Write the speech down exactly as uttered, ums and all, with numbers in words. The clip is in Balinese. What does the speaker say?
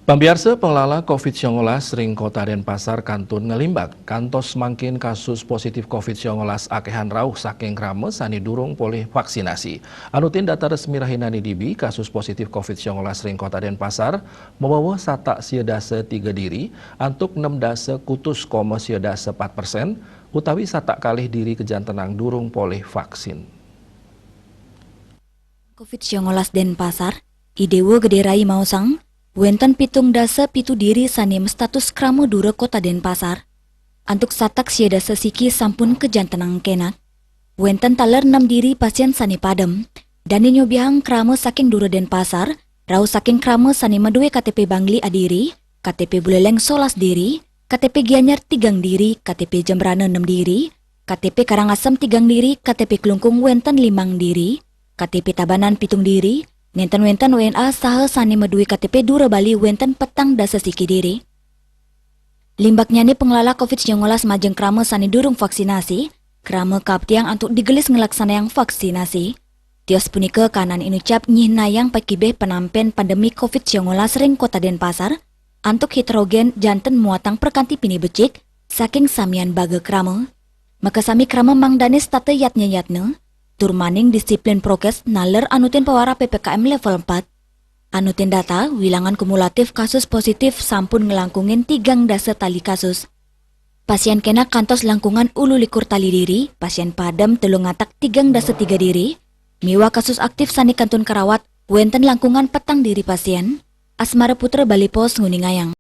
Pamiarsa, pengelala covid sembilan belas ring Kota Denpasar kantun ngelimbak. Kantos mangkin kasus positif covid sembilan belas akehan rauh saking krama sane durung polih vaksinasi. Anutin data resmi rahinane dibi, kasus positif covid sembilan belas ring Kota Denpasar mabawa satak sia dasa tiga diri, antuk nem dasa kutus koma sia dasa empat persen, utawi satak kalih diri kajantenang durung polih vaksin. covid sembilan belas Denpasar, I Dewa Gede Rai maosang, wenten pitung dasa pitu diri sane mastatus krama dura Kota Denpasar. Antuk satak sia dasa siki sampun kajantenang kenak. Wenten taler nem diri pasien sane padem. Dane nyobihang krama saking dura Denpasar, rauh saking krama sane madue K T P Bangli adiri, K T P Buleleng solas diri, K T P Gianyar tigang diri, K T P Jembrana nem diri, K T P Karangasem tigang diri, K T P Klungkung wenten limang diri, K T P Tabanan pitung diri, nenten wenten W N A saha sane madue K T P dura Bali wenten petang dasa siki diri. Limbaknyane pengelala covid sembilan belas majeng krama sane durung vaksinasi, krama kaaptiang antuk digelis nglaksanayang vaksinasi. Tios punika kanan inucap nyihnayang pakibeh penampen pandemi covid sembilan belas ring Kota Denpasar, antuk hidrogen janten muatang prakanti pine becik, saking samian baga krama. Makasami krama mangdane setata yatnya-yatna, tur maning disiplin prokes naler anutin pawarah P P K M level empat. Anutin data, wilangan kumulatif kasus positif sampun nglangkungin tigang dasa tali kasus. Pasien kenak kantos langkungan ulu likur tali diri, pasien padem telung atak tigang dasa tiga diri, miwah kasus aktif sane kantun karawat wenten langkungan petang diri pasien. Asmara Putra, Bali Post, nguningayang.